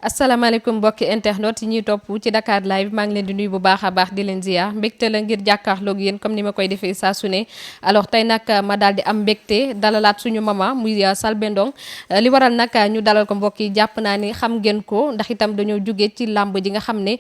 asalaamaaleykum mbokki internet yi ñuy topp ci Dakar live maa ngi leen di nuyu bu baax a baax di leen ziar mbégte la ngir jàkkaarloog yéen comme ni ma koy defee saa su ne alors tey nag ma daal di am mbégte dalalaat suñu mama muy Selbé Ndom li waral nag ñu dalal ko mbokk yi jàpp naa ni xam ngeen ko ndax itam dañoo jóge ci làmb ji nga xam ne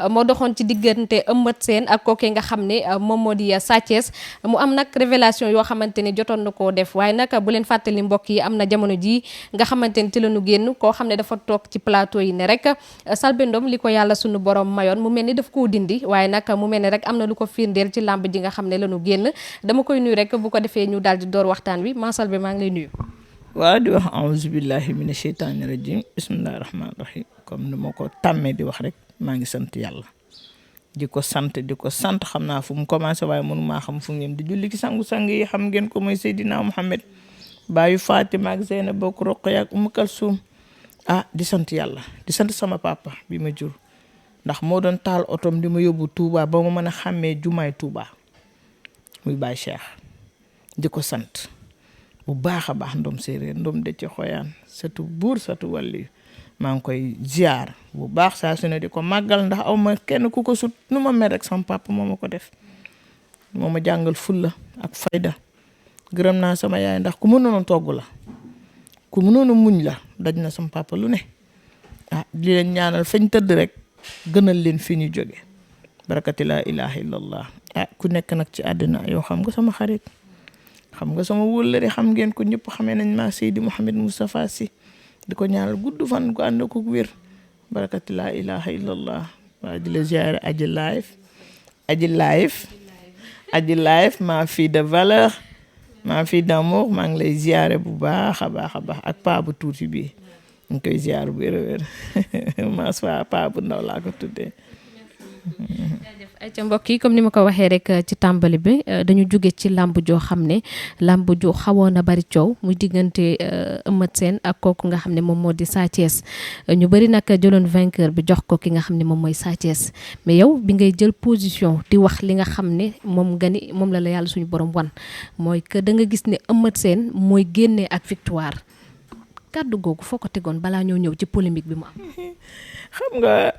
moo doxoon ci diggante Eumeu Sène ak kookee nga xam ne moom moo di Sa Thiès mu am nag révélation yoo xamante ni jotoon na koo def waaye nag bu leen fàttali mbokk yi am na jamono ji nga xamante ni ci la ñu génn koo xam ne dafa toog ci plateau yi ne rek Selbé Ndom li ko yàlla sunu borom mayoon mu mel ni daf koo dindi waaye nag mu mel ni rek am na lu ko firndeel ci làmb ji nga xam ne la ñu génn dama koy nuyu rek bu ko defee ñu daal di door waxtaan wi maa Selbé maa ngi lay nuyu. waaw di wax auzu billahi mina sheytaani rajim bismillahi rahmaani rahim comme ni ma ko tàmmee di wax rek maa ngi sant yàlla di ko sant xam naa fu mu commencé waaye mënu maa xam fu mu yem di julli ci sangu-sang yi xam ngeen ko mooy Seydina Muhammad baayu Fatima ak Zeynab bokk Roqaya ak Umu Kalsum di sant yàlla di sant sama papa bi ma jur ndax moo doon taal otom di ma yóbbu Touba ba ma mën a xàmmee jumaay Touba muy Baye Cheikh di ko sant bu baax a baax Ndom séeréer Ndom de ci xoyaan satu buur satu wàlli maa ngi koy ziar bu baax saa su ne di ko màggal ndax aw ma kenn ku ko sut nu ma mel rek sama papa moo ma ko def moo ma jàngal fulla ak fayda gërëm naa sama yaay ndax ku mënoon togg la ku mënoon muñ la daj na sama papa lu ne di leen ñaanal fañ tëdd rek gënal leen fi ñu jóge barakati laa ilaha illallah ku nekk nag ci àddina yow xam nga sama xarit xam nga sama wóllëre xam ngeen ko ñëpp xamee nañ maa Seydi Mouhamed Moustapha Sy di ko ñaanal gudd fan ko ànd ko wér barakati laa ilaha illallah waaye di la ziare aji live ma fille de valeur ma fille d'amour maa ngi lay ziare bu baax a baax ak paa bu tuuti bi ñu ngi koy ziare bu wér maa fa paa bu ndaw laa ko tuddee. ay ca mbokk yi comme ni ma ko waxee rek ci tàmbali bi dañu jóge ci làmb joo xam ne làmb ju xawoon a bari coow muy diggante Eumeu Sène ak kooku nga xam ne moom moo di Sa Thiès ñu bëri nag jëloon vainqueur bi jox ko ki nga xam ne moom mooy Sa Thiès mais yow bi ngay jël position di wax li nga xam ne moom nga ni moom la yàlla suñu borom wan mooy que da nga gis ne Eumeu Sène mooy génnee ak victoire kàddu googu foo ko tegoon balaa ñoo ñëw ci polémique bi mu am. xam nga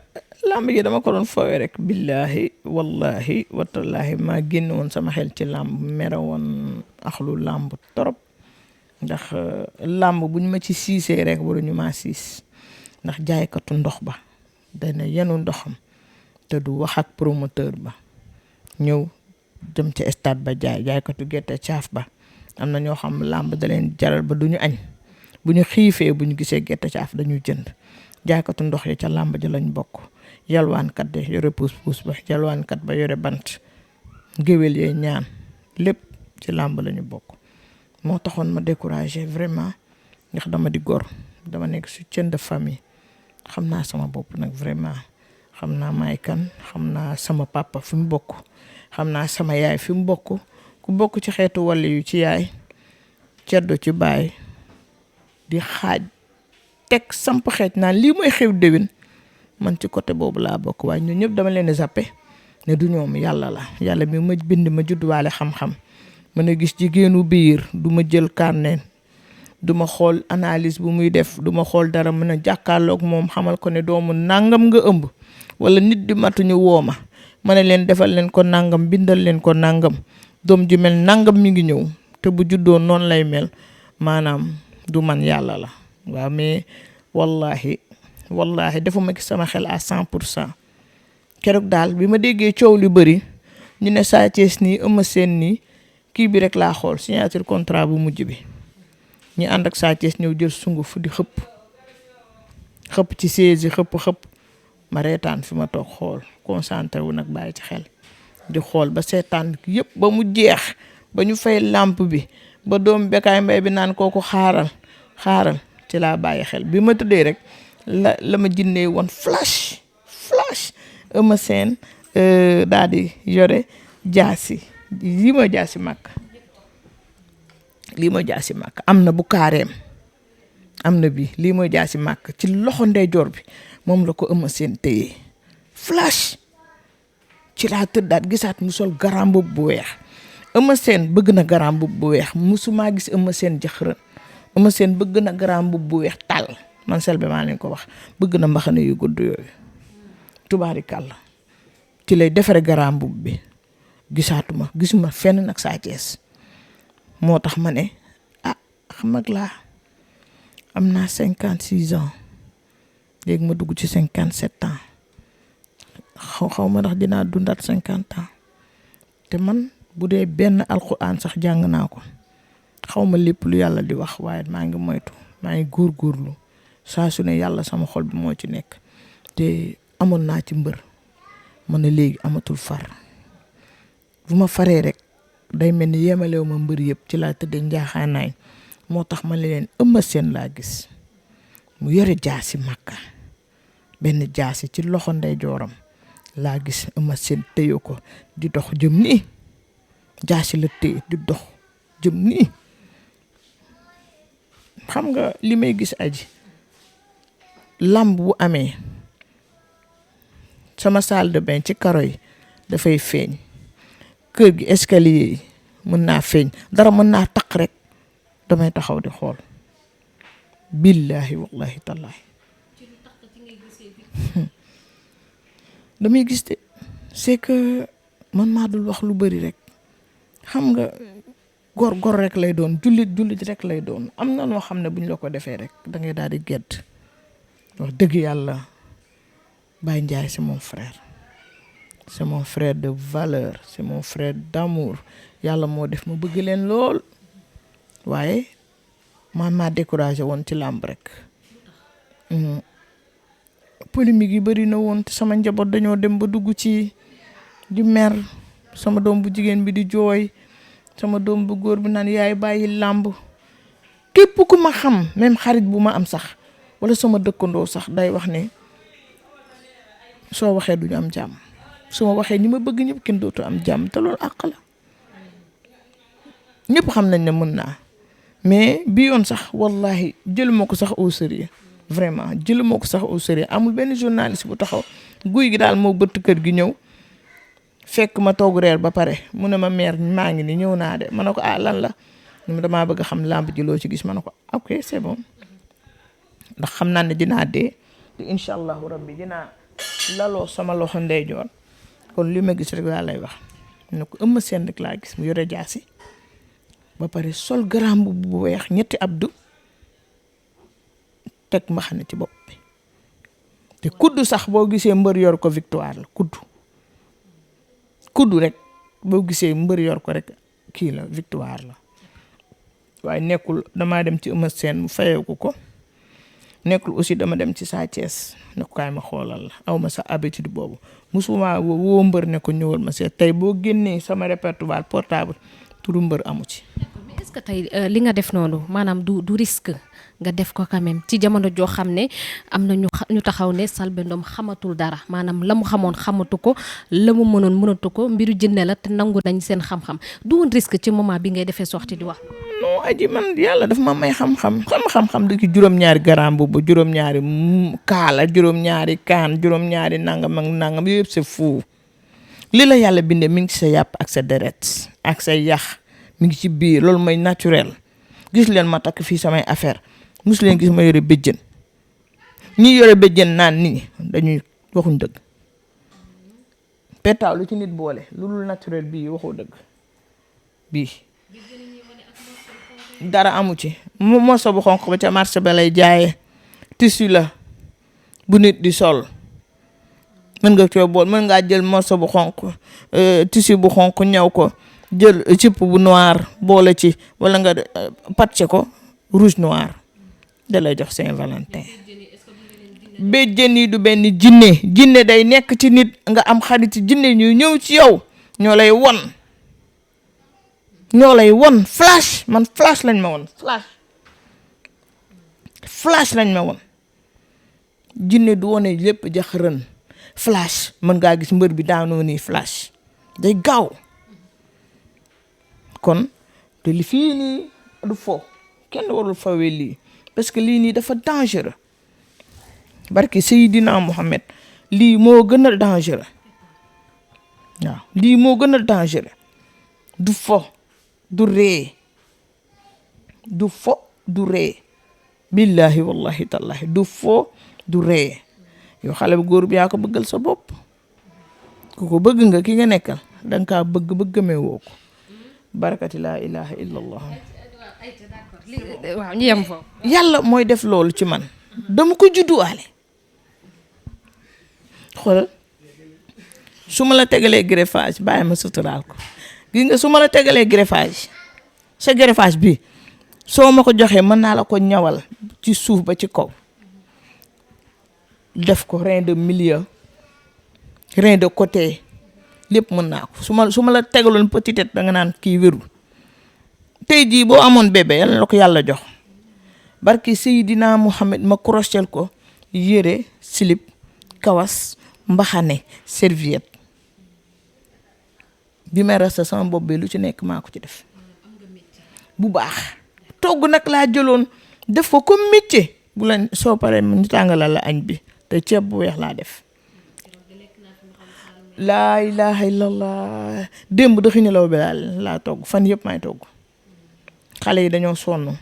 làmb ji dama ko doon foowee rek billahi wallahi watallaahi maa génn woon sama xel ci làmb mere woon axlu làmb torop ndax làmb bu ñu ma ci siisee rek waruñu maa siis ndax jaaykatu ndox ba dana yenu ndoxam te du wax ak promoteur ba ñëw dem ci stade ba jaaykatu gerte caaf ba am na ñoo xam làmb da leen jaral ba duñu añ bu ñu xiifee bu ñu gisee gerte caaf dañuy jënd jaaykatu ndox yi ca làmb ja lañ bokk yalwaankat de yore puus ba yalwaankat ba yore bant géwél yee ñaan lépp ci làmb lañu bokk moo taxoon ma découragé vraiment ndax dama di gor dama nekk soutien de famille xam naa sama bopp nag vraiment xam naa may kan xam naa sama papa fi mu bokk xam naa sama yaay fi mu bokk ku bokk ci xeetu wàll yu ci yaay ceddo ci baay di xaaj teg samp xeej naan lii mooy xew déwén man ci côté boobu laa bokk waaye ñun ñëpp dama leen di zappe ne du ñoom yàlla la yàlla mi ma bind ma juddwaale xam-xam mën a gis jigéenu biir du ma jël carnet du ma xool analyse bu muy def du ma xool dara mën a jàkkaarloog moom xamal ko ne doomu nangam nga ëmb wala nit di matuñu woo ma ne leen defal leen ko nangam bindal leen ko nangam doom ji mel nangam mi ngi ñëw te bu juddoo noonu lay mel maanaam du man yàlla la waaw mais wallahi defuma ci sama xel à 100% keroog daal bi ma déggee coow lu bëri ñu ne Sa Thiès nii Eumeu Sène nii kii bi rek laa xool signature contrat bu mujj bi ñu ànd ak Sa Thiès ñëw jël sunguf di xëpp ci siège yi xëpp ma reetaan fi ma toog xool concentré wu nag bàyyi ci xel di xool ba seetaan yëpp ba mu jeex ba ñu fay lampe bi ba doom Bécaye Mbaye bi naan kooku xaaral ci laa bàyyi xel bi ma tëddee rek la ma jinnee woon flash Eumeu Sène daal di yore jaasi lii mooy jaasi màkk am na bu kaareem am na bi lii mooy jaasi màkk ci loxo ndeyjoor bi moom la ko Eumeu Sène téye flash ci laa tëddaat gisaat mu sol garam bu weex Eumeu Sène bëgg na garam bu weex musumaa gis Eumeu Sène jëxërën Eumeu Sène bëgg na garam bu weex tàll man Selbé maa leen ko wax bëgg na mbaxane yu gudd yooyu tubaarikàlla ci lay defare garaam mbubb bi gisuma fenn nag Sa Thiès moo tax ma ne xam mag laa am naa 56 ans léegi ma dugg ci 57 ans xaw ma ndax dinaa dundaat 50 ans te man bu dee benn alxuraan sax jàng naa ko xaw ma lépp lu yàlla di wax waaye maa ngi moytu maa ngi góorgóorlu saa su ne yàlla sama xol bi moo ci nekk te amoon naa ci mbër ma ne léegi amatul far bu ma faree rek day mel ni yemalew ma mbër yëpp ci laa tëddee njaaxaanaay moo tax ma leen Eumeu Sène laa gis mu yore jaasi Makka benn jaasi ci loxo ndeyjooram laa gis Eumeu Sène téye ko di dox jëm nii jaasi la téye di dox jëm nii xam nga li may gis aji lamb bu amee sama salle de bain ci karo yi dafay feeñ kër gi escalier yi mën naa feeñ dara mën naa taq rek damay taxaw di xool billahi wallahi tallahi damay gis de c'est que man maa dul wax lu bari rek xam nga gor rek lay doon jullit rek lay doon am na noo xam ne buñ la ko defee rek da ngay daal di gedd wax dëgg yàlla Baye Ndiaye c'est mon frère de valeur c'est mon frère d'amour yàlla moo def ma bëgg leen lool waaye man maa découragé woon ci làmb rek polémique yi bari na woon te sama njaboot dañoo dem ba dugg ci di mer sama doom bu jigéen bi di jooy sama doom bu góor bi naan yaay bàyyi làmb képp ku ma xam même xarit bu ma am sax wala sama dëkkandoo sax day wax ne soo waxee duñu am jàmm su ma waxee ñi ma bëgg ñëpp kenn dootu am jàmm te loolu àq la ñëpp xam nañ ne mën naa mais bi yoon sax wallahi jëluma ko sax au sérieux vraiment jëluma ko sax au sérieux amul benn journaliste bu taxaw guy gi daal moo bëtt kër gi ñëw fekk ma toog reer ba pare mu ne ma mère maa ngi ni ñëw naa de ma ne ko lan la damaa bëgg xam làmb ji loo ci gis ma ne ko ok c'est bon ndax xam naa ne dinaa dee te incha allahu rabbi dinaa laloo sama loxo ndeyjoor kon li ma gis rek laa lay wax ne ko Eumeu Sène rek laa gis mu yore jaasi ba pare sol garam bu weex ñetti abdu teg mbaxane ci bopp bi te kuddu sax boo gisee mbër yor ko victoire la kuddu rek boo gisee mbër yor ko rek kii la victoire la waaye nekkul damaa dem ci Eumeu Sène mu fayeeku ko nekkul aussi dama dem ci Sa Thiès ne ko kaay ma xoolal la aw ma sa habitude boobu musuma woo mbër ne ko ñëwal ma seet tey boo génnee sama répertoire portable turu mbër amu ci. mais est-ce que tey li nga def noonu maanaam du risque nga def ko quand même ci jamono joo xam ne am na ñu taxaw ne Selbé Ndom xamatul dara maanaam la mu xamoon xamatu ko la mu mënoon mënatu ko mbiru jënne la te nangu nañ seen xam-xam du woon risque ci moment bi ngay defee sortie di wax. non aji man yàlla daf ma may xam-xam da ci juróom-ñaari garam boobu juróom-ñaari kaala juróom-ñaari kaan juróom-ñaari nangam ak nangam yooyu yëpp c'est fou li la yàlla bindee mi ngi ci sa yàpp ak sa deret ak sa yax mi ngi ci biir loolu mooy naturel gis leen ma takk fii samay affaire mus leen gis ma yore béjjën ñi yore béjjën naan nit ñi dañuy waxuñ dëgg petaaw lu ci nit boole lu dul naturel bii waxu dëgg bii dara amu ci morso bu xonq ba ca marché ba lay jaayee tissu la bu nit di sol mën nga coo bool mën ngaa jël morso bu xonq tissu bu xonq ñaw ko jël cipp bu noir boole ci wala nga patché ko rouge noir da lay jox Saint-Valentin béjjën yi du benn jinne day nekk ci nit nga am xarit jinne ñuy ñëw ci yow ñoo lay won flash man flash lañ ma won flash lañ ma won jinne du wone lépp jaxërën flash mën ngaa gis mbër bi daanoo nii flash day gaaw kon te li fii nii du fo kenn warul fawee lii parce que lii nii dafa dangereux barke Seydina Mohamed lii moo gën a dangereux waaw lii moo gën a dangereux du fo du ree du fo du ree billahi wallahi tallahi du foo du ree yow xale bu góor bi yaa ko bëggal sa bopp ku ko bëgg nga ki nga nekkal danga kaa bëgg gëmee woo ko barakati laa ilaha illallah. waaw ñu yem foofu. yàlla mooy def loolu ci man dama ko judduwaale xoolal su ma la tegalee greffage bàyyi ma suturaal ko gis nga su ma la tegalee greffage sa greffage bi soo ma ko joxee mën naa la ko ñawal ci suuf ba ci kaw def ko rein de milieu rein de côté lépp mën naa ko su ma la tegaloon petite tête da nga naan kii wérul tey jii boo amoon bébé yàlla la ko yàlla jox barki Seydina Muhammad ma crochet ko yére slip kawas mbaxane serviette bi may rasta sama bopp bi lu ci nekk maa ko ci def bu baax togg nag laa jëloon def ko comme métier bu la soo paree ñu tàngalal la añ bi te ceeb bu weex laa def laa ilaha illallah démb daxi ni law bi laa togg fan yëpp may togg xale yi dañoo sonn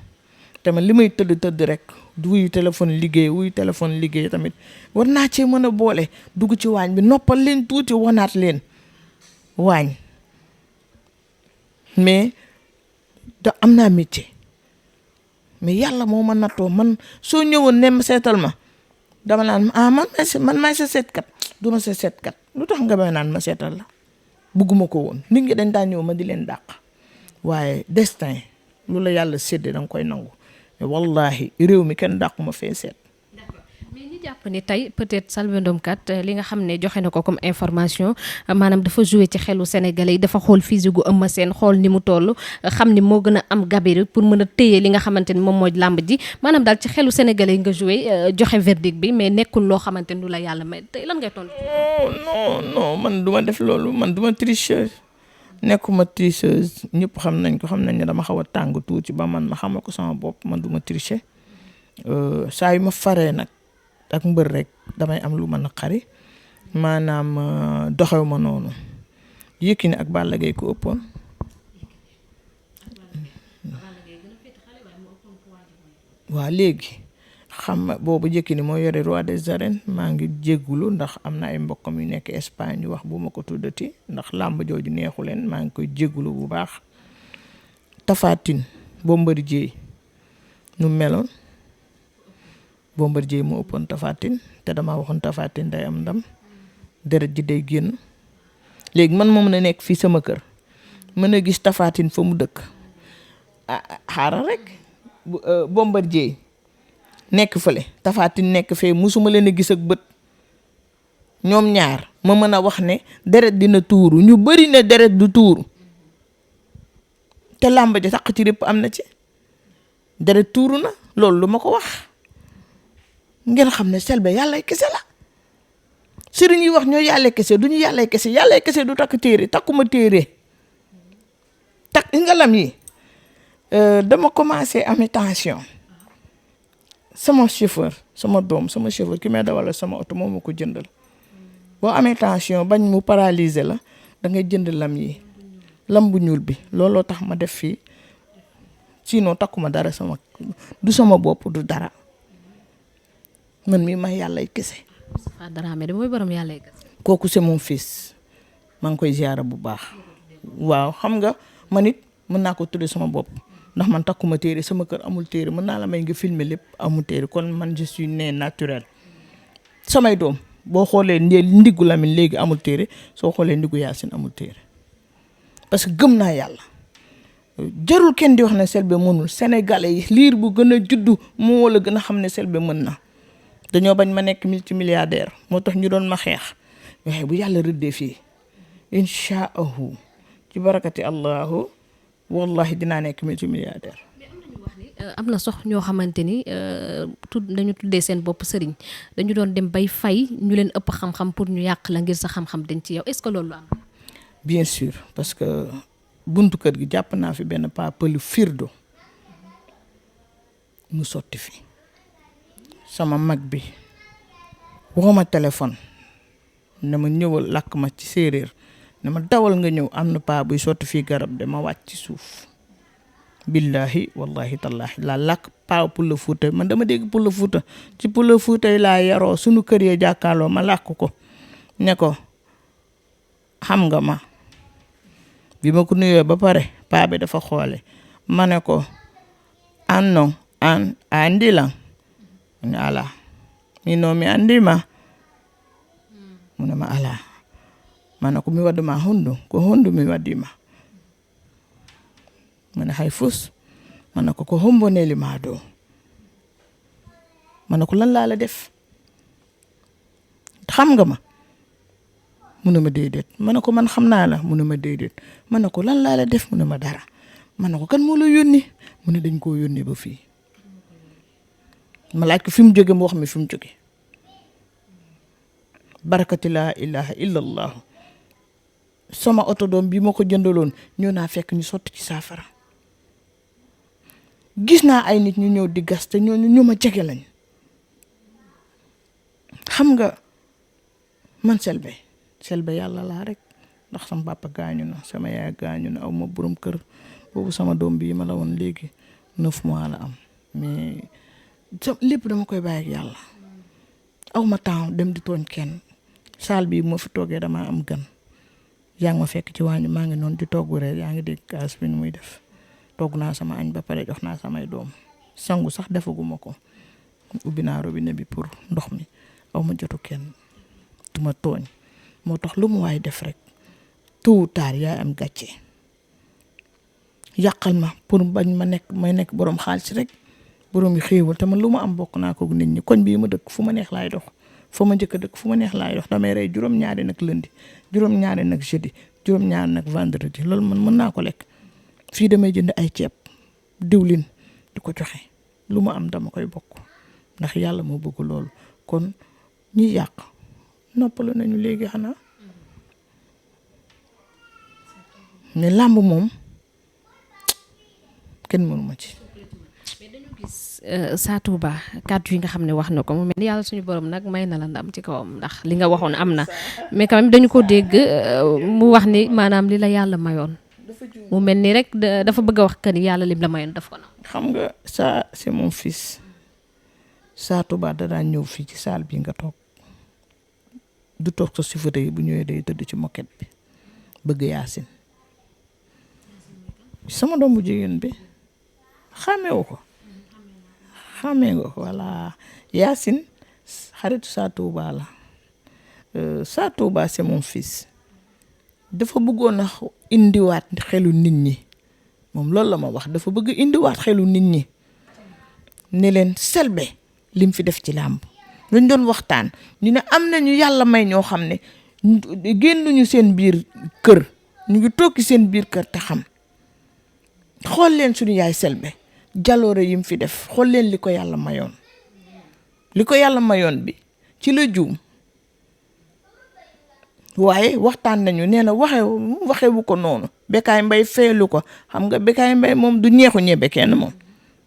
te man li may tëdd rek wuyu téléphone liggéey tamit war naa cee mën a boole dugg ci waañ bi noppal leen tuuti wanaat leen waañ mais da am naa métier mais yàlla moo ma nattoo man soo ñëwoon ne ma seetal ma dama naan man may sa seetkat du ma sa seetkat lu tax nga may naan ma seetal la bugguma ko woon nit ñi dañ daan ñëw ma di leen dàq waaye destin lu la yàlla séddee danga koy nangu wallahi réew mi kenn dàqu ma fee seet. d'accord mais ñu jàpp ni tey peut-être Selbé Ndom kat li nga xam ne joxe na ko comme information maanaam dafa joué ci xelu Sénégalais yi dafa xool physique gu Eumeu Sène xool ni mu toll xam ni moo gën a am gabarit pour mën a téye li nga xamante ni moom mooy làmb ji maanaam daal ci xelu Sénégalais yi nga joué joxe verdict bi mais nekkul loo xamante ni du la yàlla may tey lan ngay tontu. non man du ma def loolu man du ma tricheuse nekkuma tricheuse ñëpp xam nañ ne dama xaw a tàng tuuti ba man ma xamal ko sama bopp man du ma tricher saa yu ma faree nag ak mbër rek damay am lu ma naqari maanaam doxew ma noonu Yékini ak Balla Gaye ko ëppoon waa léegi xam nga boobu Yékini moo yore roi des arènes maa ngi jéggulu ndax am na ay mbokkam yu nekk Espagne yu wax bu ma ko tuddati ndax làmb jooju neexu leen maa ngi koy jéggulu bu baax Tapha Tine Bombardier nu meloon Bombardier moo ëppoon Tapha Tine te damaa waxoon Tapha Tine day am ndam deret ji day génn léegi man moo mën a nekk fii sama kër mën a gis Tapha Tine fa mu dëkk xaaral rek Bombardier nekk fële Tapha Tine nekk fee musuma leen a gis ak bët ñoom ñaar ma mën a wax ne deret dina tuuru ñu bari ne deret du tuuru te làmb ji saq ci répp am na ci deret tuuru na loolu lu ma ko wax ngeen xam ne Selbé yàllay kese la sëriñ yi wax ñoo yàllay kese du ñu yàllay kese du takk téere takkuma téere takk nga lam yi dama commencé amee tension sama chauffeur ki may dawal sama oto moo ma ko jëndal boo amee tension bañ mu paralyser la da ngay jënd lam yi lam bu ñuul bi looloo tax ma def fii sinon takkuma dara du sama bopp du dara man mii ma yàllay kese. Moustapha Dramé de mooy borom yàllay kese. kooku c'est mon fils maa ngi koy ziara bu baax waaw xam nga man it mën naa ko tuddee sama bopp. ndax man takkuma téere sama kër amul téere mën naa la may nga filmer lépp amul téere kon man je suis né naturel samay doom boo xoolee ndiggu Lamine léegi amul téere soo xoolee ndiggu Yacine amul téere parce que gëm naa yàlla jarul kenn di wax ne Selbé mënul sénégalais yi liir bu gën a juddu moo la gën a xam ne Selbé mën na dañoo bañ ma nekk multimilliardaire moo tax ñu doon ma xeex waaye bu yàlla rëddee fii incha allahu ci barakati allahu wallahi dinaa nekk multimilliardaire. mais am nañu wax ni am na sox ñoo xamante ni dañu tuddee seen bopp sëriñ dañu doon dem bay fay ñu leen ëpp xam-xam pour ñu yàq la ngir sa xam-xam dañ ci yow est-ce que loolu am. bien sûr parce que buntu kër gi jàpp naa fi benn paa pëlu firdo mu sotti fi sama mag bi woo ma téléphone ne ma ñëwal làkk ma ci séeréer ne ma dawal nga ñëw am na paa buy sotti fii garab de ma wàcc ci suuf billahi wallahi tallahi la làkk paa Pula Fuuta man dama dégg Pula Fuuta ci Pula Fuuta yi laa yaroo sunu kër ya jàkkaarloo ma làkk ko ne ko xam nga ma bi ma ko nuyoo ba pare paa bi dafa xoole ma ne ko an non an andi lang mu ne ala mi noo mi andi ma mu ne ma ala ma ne ko mi wadde ma hondu ko hondu mi waddi ma ma ne hay fus ma ne ko homboneli ma do ma ne ko lan laa la def xam nga ma mu ne ma déedéet ma ne ko man xam naa la mu ne ma déedéet ma ne ko lan laa la def mu ne ma dara ma ne ko kan moo la yónni mu ne dañ koo yónni ba fii ma laaj ko fi mu jóge mu wax mi fi mu jóge barakati laa ilaha illa allah sama oto doom bi ma ko jëndaloon ñëw naa fekk ñu sotti ci saafara gis naa ay nit ñu ñëw di gas te ñooñu ñu ma jege lañ xam nga man Selbé yàlla laa rek ndax sama papa gaañu na sama yaay gaañu na aw ma borom kër boobu sama doom bii ma la woon léegi 9 mois la am mais lépp dama koy bàyyi ak yàlla aw ma temps dem di tooñ kenn saal bi moo fi toogee damaa am gan yaa ngi ma fekk ci waañu maa ngi noonu di togg reer yaa ngi dégg gaz bi nu muy def togg naa sama añ ba pare jox naa samay doom sangu sax defaguma ko ubbi naa robinet bi pour ndox mi aw ma jotu kenn duma tooñ moo tax lu mu waay def rek tôt ou tard yaay am gàcce yàqal ma pour bañ may nekk borom xaalis rek borom yi xéewal te man lu ma am bokk naa ko nit ñi koñ bii ma dëkk fu ma neex laay dox fa ma njëkk a dëkk fu ma neex laay dox damay rey juróom-ñaari nag lundi juróom-ñaari nag jeudi juróom-ñaari nag vendredi loolu man mën naa ko lekk fii damay jënd ay ceeb diwlin di ko joxe lu ma am dama koy bokk ndax yàlla moo bëgg loolu kon ñi yàq noppalu nañu léegi xanaa mais làmb moom kenn mënu ma ci. mais dañu gis Sa Touba kàddu yi nga xam ne wax na ko mu mel ni yàlla suñu borom nag may na la ndam ci kawam ndax li nga waxoon am na mais quand même dañu ko dégg mu wax ni maanaam li la yàlla mayoon mu mel ni rek dafa bëgg a wax que ni yàlla lim la mayoon daf ko na. xam nga ça c'est mon fils Sa Touba da daan ñëw fii ci salle bi nga toog du toog sa si fauteuil bu ñëwee day tëdd ci moquette bi bëgg Yaasin sama doom bu jigéen bi xàmmeewu ko xàmmee nga ko voilà Yaasin xaritu Sa Touba la Sa Touba c'est mon fils dafa bëggoon a indiwaat xelu nit ñi moom loolu la ma wax dafa bëgg indiwaat xelu nit ñi ne leen Selbé lim fi def ci làmb dañ doon waxtaan ñu ne am nañu yàlla may ñoo xam ne génnuñu seen biir kër ñu ngi toog ci seen biir kër te xam xool leen suñu yaay Selbé jaloore yim fi def xool leen li ko yàlla mayoon bi ci la juum waaye waxtaan nañu nee na waxewu ko noonu Bécaye Mbaye feelu ko xam nga Bécaye Mbaye moom du ñeexu ñebe kenn moom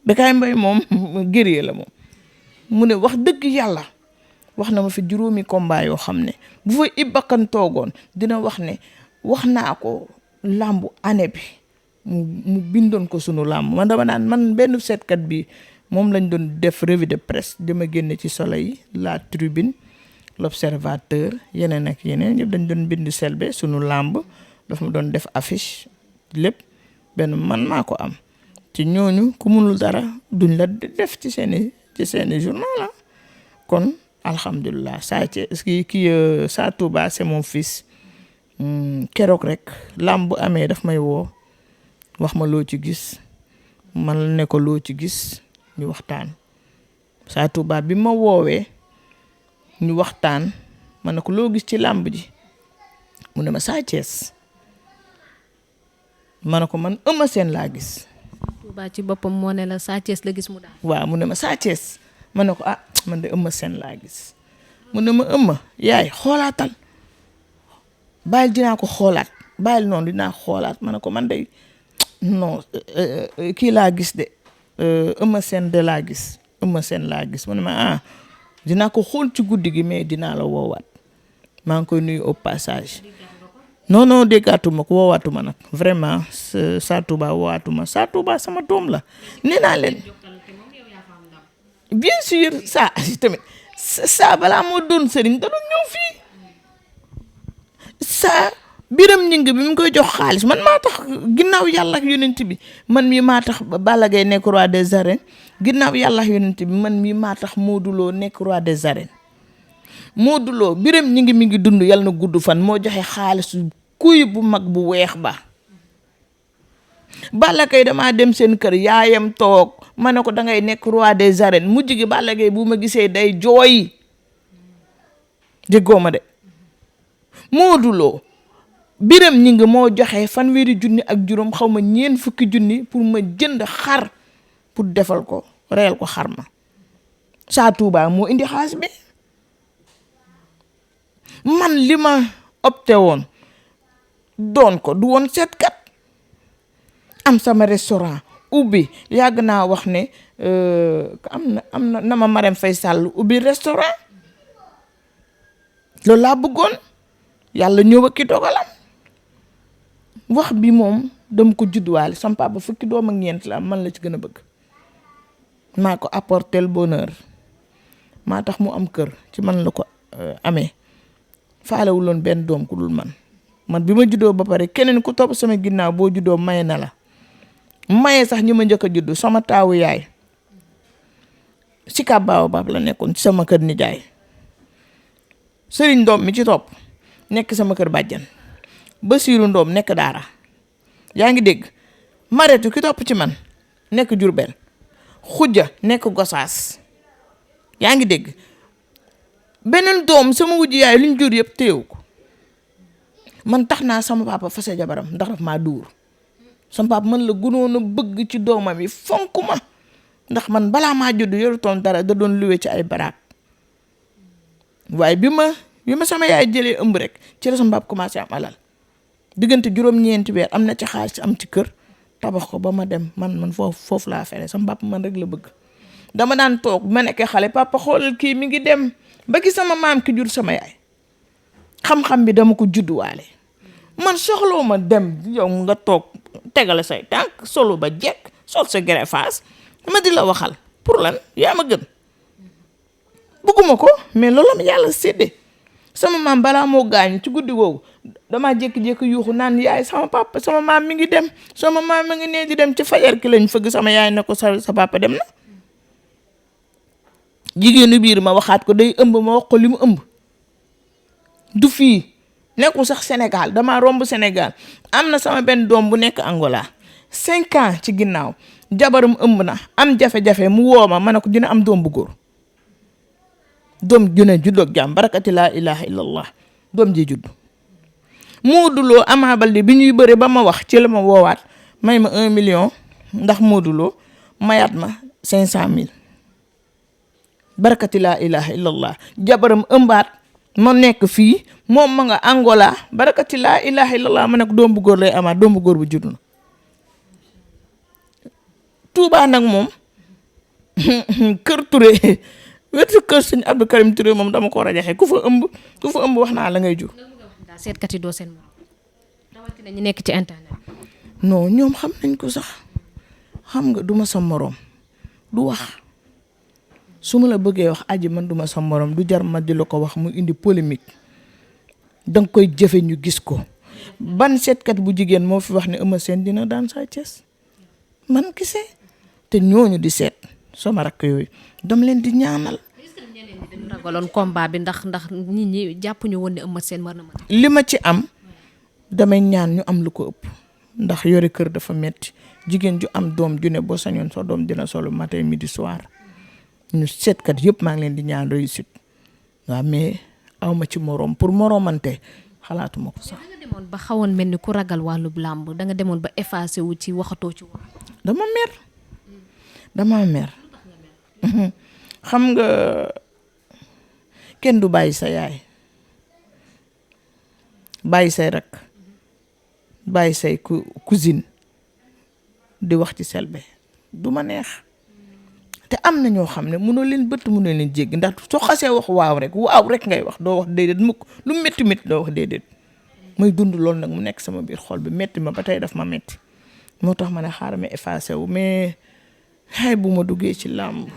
Bécaye Mbaye moom guerrier la moom mu ne wax dëgg yàlla wax na ma fi juróomi combat yoo xam ne bu fa Ibakan toogoon dina wax ne wax naa ko làmbu année bi mu bindoon ko sunu làmb man dama naan man benn seetkat bi moom lañ doon def revue de presse dama génne ci Soleil La Tribune L'Observateur yeneen ak yeneen yëpp dañ doon bind Selbé sunu làmb dafa ma doon def affiche lépp benn man maa ko am ci ñooñu ku munul dara duñ la def ci seeni journal la kon alhamdulilah Sa Touba c'est mon fils keroog rek làmb bu amee daf may woo wax ma loo ci gis man ne ko loo ci gis ñu waxtaan Sa Touba bi ma woowee ñu waxtaan ma ne ko loo gis ci làmb ji mu ne ma Sa Thiès ma ne ko man Eumeu Sène laa gis. Touba ci boppam moo ne la Sa Thiès la gis mu daal. waaw mu ne ma Sa Thiès ma ne ko man de Eumeu Sène laa gis mu ne ma Eumeu yaay xoolaatal bàyyil dinaa ko xoolaat bàyyil noonu dinaa xoolaat ma ne ko man de non kii laa gis de Eumeu Sène de laa gis Eumeu Sène laa gis mu ne ma dinaa ko xool ci guddi gi mais dinaa la woowaat maa ngi koy nuyu au passage non non déggaatuma ko woowaatuma nag vraiment Sa Touba woowaatuma Sa Touba sama doom la nee naa leen bien sûr ça tamit saa balaa moo doon sëriñ da doon ñëw fii saa biram ñing bi mu koy jox xaalis man maa tax ginnaaw yàlla ak yonent bi man mii maa tax Balla Gaye nekk roi des arènes ginnaaw yàlla ak yonent bi man mii maa tax Modou Lo nekk roi des arènes Modou Lo biram ñing mi ngi dund yàlla na gudd fan moo joxe xaalis kuy bu mag bu weex ba Balla Gaye damaa dem seen kër yaayam toog ma ne ko dangay nekk roi des arènes mujj gi Balla Gaye bu ma gisee day jooy déggoo ma de Modou Lo biram ñi ngi moo joxe 1,000 ak juróom xaw ma 40 pour ma jënd xar pour defal ko reyal ko xar ma Sa Touba moo indi xaalis bi man li ma opté woon doon ko du woon seetkat am sama restaurant ubbi yàgg naa wax ne am na ma Marème Faye Sall ubbi restaurant loolu laa bëggoon yàlla ñëw ak ki dogalam wax bi moom dama ko judduwaale sama papa fukki doom ak ñeent la man la ci gën a bëgg maa ko apporter le bonheur maa tax mu am kër ci man la ko amee faalewuloon benn doom ku dul man bi ma juddoo ba pare keneen ku topp sama ginnaaw boo juddoo maye na la maye sax ñi ma njëkk a juddu sama taawu yaay si kabaaw baab la nekkoon ci sama kër nijaay sëriñ doom mi ci topp nekk sama kër bàjjan Basiiru Ndoom nekk daara yaa ngi dégg Maretu ki topp ci man nekk Jurbel Xujja nekk Gosaas yaa ngi dégg beneen doom sama wujj yaay luñ jur yëpp téew ko man tax naa sama papa fase jabaram ndax daf maa duur sama papa man la gënoon a bëgg ci doomam yi fonk ma ndax man balaa maa judd yorutoon dara da doon luwe ci ay baraak waaye bi ma sama yaay jëlee ëmb rek ci la sama papa commencé am alal diggante juróom-ñeenti weer am na ci xaalis am ci kër tabax ko ba ma dem man foofu laa fere sama papa man rek la bëgg dama daan toog ma nekkee xale papa xoolal kii mi ngi dem ba gis sama maam ki jur sama yaay xam-xam bi dama ko judduwaale man soxloo ma dem yow nga toog tegale say tànk solo ba jekk sol sa greffage ma di la waxal pour lan yaa ma gën bëgguma ko mais loolu ma yàlla séddee sama maam balaa moo gaañu ci guddi googu damaa jékki-jékki yuuxu naan yaay sama papa sama maam mi ngi dem sama maam mi ngi nee di dem ci fajar ki lañ fëgg sama yaay ne ko sa papa dem na jigéenu biir ma waxaat ko day ëmb ma wax ko li mu ëmb du fii nekkul sax Sénégal damaa romb Sénégal am na sama benn doom bu nekk Angola 5 ans ci ginnaaw jabaram ëmb na am jafe-jafe mu woo ma ne ko dina am doom bu góor doom june juddoog jàmm barakati laa ilaha illallah doom ji judd Modou Lo Ama Baldé bi ñuy bëre ba ma wax ci la ma woowaat may ma 1 million ndax Modou Lo mayaat ma 500 000 barakati laa ilaha illallah jabaram ëmbaat ma nekk fii moom ma nga Angola barakati laa ilaha illallah ma nekk doom bu góor lay amaat doom bu góor bu judd na Touba nag moom kër Touré wetu kër sëñ Abdou Karim Touré moom dama ko rajaxe ku fa ëmb wax naa la ngay jur. seetkat yi doo seen morom rawatina ñu nekk ci internet. non ñoom xam nañ ko sax xam nga duma sa morom du wax su ma la bëggee wax aji man duma sa morom du jar ma di la ko wax mu indi polémique danga koy jëfe ñu gis ko ban seetkat bu jigéen moo fi wax ne Eumeu Sène dina daan Sa Thiès man gisee te ñooñu di seet sama rakk yooyu dama leen di ñaanal. dañu ragaloon combat bi ndax nit ñi jàpp ñu woon ne Eumeu Sène war na mën. li ma ci am damay ñaan ñu am lu ko ëpp ndax yore kër dafa metti jigéen ju am doom ju ne boo sañoon sa doom dina solo matin midi soir ñu seetkat yëpp maa ngi leen di ñaan réussite waaw mais awma ci moroom pour moroomante xalaatuma ko sax. da nga demoon ba xawoon mel ni ku ragal wàllub làmb da nga demoon ba effacé wu ci waxatoo ci wax. dama mer xam nga kenn du bàyyi sa yaay bàyyi say rak bàyyi say cousine di wax ci Selbé du ma neex te am na ñoo xam ne mënoo leen bëtt mënoo leen jéggi ndax soo xasee wax waaw rek ngay wax doo wax déedéet mukk lu métti doo wax déedéet may dund loolu nag mu nekk sama biir xol bi metti ma ba tey daf ma metti moo tax ma ne xaaral ma effacé wu mais xay bu ma duggee ci làmb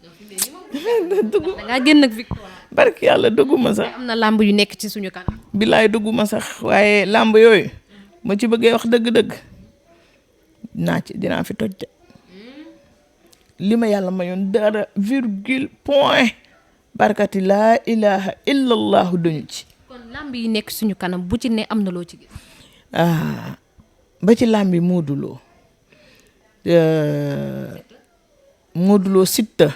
da ngaa génn ak victoire. barki yàlla dugguma sax. am na làmb yu nekk ci suñu kanam. bilaay dugguma sax waaye làmb yooyu ma ci bëggee wax dëgg-dëgg dinaa fi toj de li ma yàlla mayoon dara virgule point barkati laa ilaha illallahu dañu ci. kon làmb yi nekk suñu kanam bu ci ne am na loo ci gis. ba ci làmb yi Modou Lo Siteu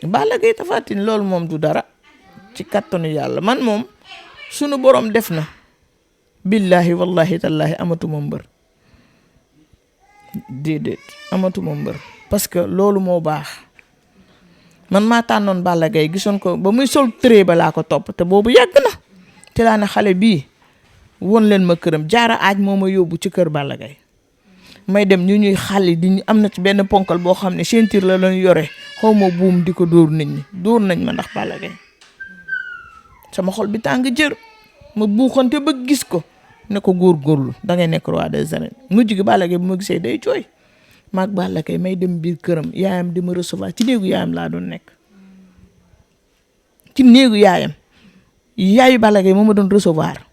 Balla Gaye Tapha Tine loolu moom du dara ci kattanu yàlla man moom sunu borom def na billahi wallahi tallahi amatuma mbër déedéet amatuma mbër parce que loolu moo baax man maa tànnoon Balla Gaye gisoon ko ba muy sol tëree ba laa ko topp te boobu yàgg na te laa ne xale bii won leen ma këram jaara aaj moo ma yóbbu ci kër Balla Gaye may dem ñu ñuy xale di am na ci benn ponkal boo xam ne ceinture la lañu yore xaw ma buum di ko dóor nit ñi dóor nañ ma ndax Balla Gaye sama xol bi tàng jër ma buuxante ba gis ko ne ko góorgóorlu da ngay nekk roi des arènes mujj gi Balla Gaye bu ma gisee day jooy maag Balla Gaye may dem biir këram yaayam di ma recevoir ci néegu yaayam laa doon nekk ci néegu yaayam yaayu Balla Gaye moo ma doon recevoir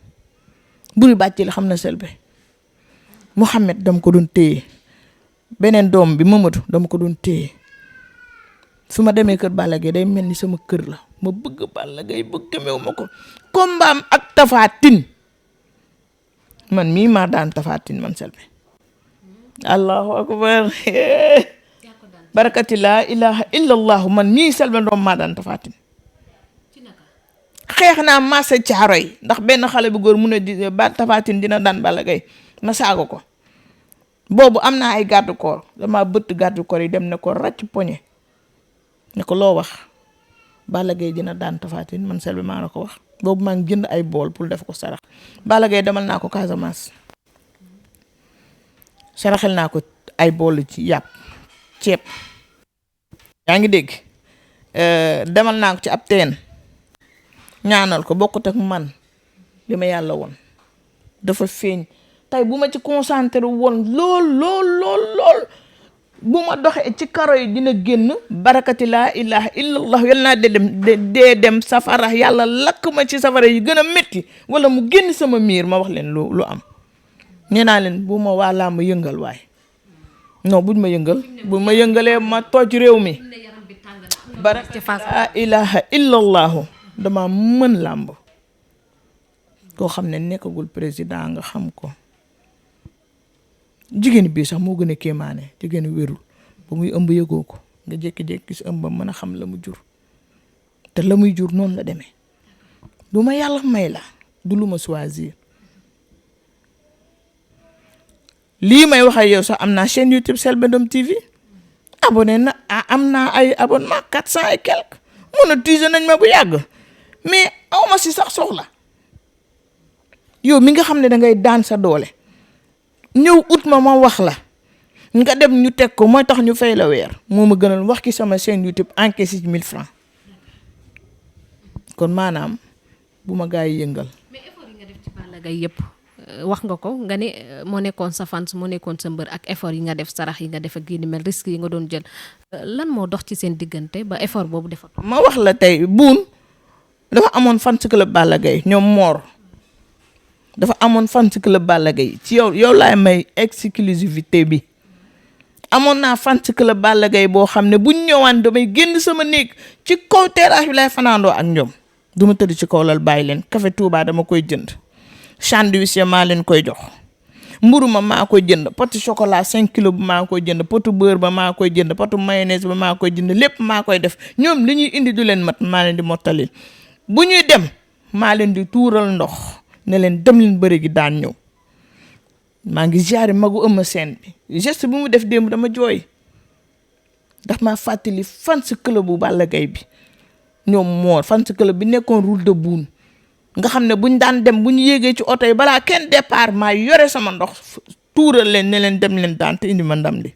buri bàcci la xam na Selbe Mouhamed dama ko doon téye beneen doom bi Mamadou dama ko doon téye su ma demee kër Balla Gaye day mel ni sama kër la ma bëgg Balla Gaye bëgg meew ma ko kombaam ak Tapha Tine man mii maa daan Tapha Tine man Selbe allahu akbar barakati laa ilaha illallahu man mii Selbe Ndom maa daan Tapha Tine xeex naa marché caaro yi ndax benn xale bu góor mu ne Tapha Tine dina daan Balla Gaye ma saago ko boobu am naa ay garde corps dama bëtt garde corps yi dem ne ko ràcc poñe ne ko loo wax Balla Gaye dina daan Tapha Tine man Selbe maa la ko wax boobu maa ngi jënd ay bool pour def ko sarax Balla Gaye demal naa ko Casamance saraxel naa ko ay bool ci yàpp ceeb yaa ngi dégg demal naa ko ci ab teen ñaanal ko bokkut ak man li ma yàlla woon dafa feeñ tey bu ma ci concentré woon lool bu ma doxee ci karo yi dina génn barakati laa ilaha illallah yal naa dee dem safara yàlla lakk ma ci safara yi gën a métti wala mu génn sama miir ma wax leen lu am nee naa leen bu ma waa laa ma yëngal waay non buñ ma yëngal bu ma yëngalee ma toj réew mi barakati laa ilaha illallahu dama mën làmb koo xam ne nekkagul président nga xam ko jigéen bii sax moo gën a kéemaane jigéen wérul ba muy ëmb yëgoo ko nga jékki-jékki gis ëmb mën a xam la mu jur te la muy jur noonu la demee lu ma yàlla may la du lu ma choisir lii may wax ak yow sax am naa chaîne YouTube Selbé Ndom TV abonné na am naa ay abonnement 400 et quelque monétisé nañ ma bu yàgg mais awma si sax soxla yow mi nga xam ne dangay daan sa doole ñëw ut ma wax la nga dem ñu teg ko mooy tax ñu fay la weer moo ma gënal wax ki sama chaîne YouTube encaissé 1000 francs kon maanaam bu ma gaa yi yëngal. mais effort yi nga def ci Balla Gaye yëpp wax nga ko nga ne moo nekkoon sa fans moo nekkoon sa mbër ak effort yi nga def sarax yi nga def ak yi ni mel risque yi nga doon jël lan moo dox ci seen diggante ba effort boobu defatu. ma wax la tey buun dafa amoon fans club Balla Gaye ñoom Mor. dafa amoon fans club Balla Gaye ci yow laay may exclusivité bi amoon naa fans club Balla Gaye boo xam ne buñ ñëwaan damay génn sama néeg ci kaw terrasse bi lay fanaandoo ak ñoom du ma tëdd ci kaw lal bàyyi leen café Touba dama koy jënd sandwich ya maa leen koy jox mburu ma maa koy jënd potu chocolat 5 kilos ba maa koy jënd potu beurre ba maa koy jënd potu mayonnaise ba maa koy jënd lépp maa koy def ñoom li ñuy indi du leen mat maa leen di mottali bu ñuy dem maa leen di tuural ndox ne leen dem leen bëri gi daan ñëw maa ngi jaare magu ëmma seen bi geste bu mu def démb dama jooy ndax maa fàttali fans club bu Balla Gaye bi ñoom Mor fans club bi nekkoon route de Boune nga xam ne buñ daan dem bu ñu yéegee ci oto yi balaa kenn départ maa yore sama ndox tuural leen ne leen dem leen daan te indi ma ndam li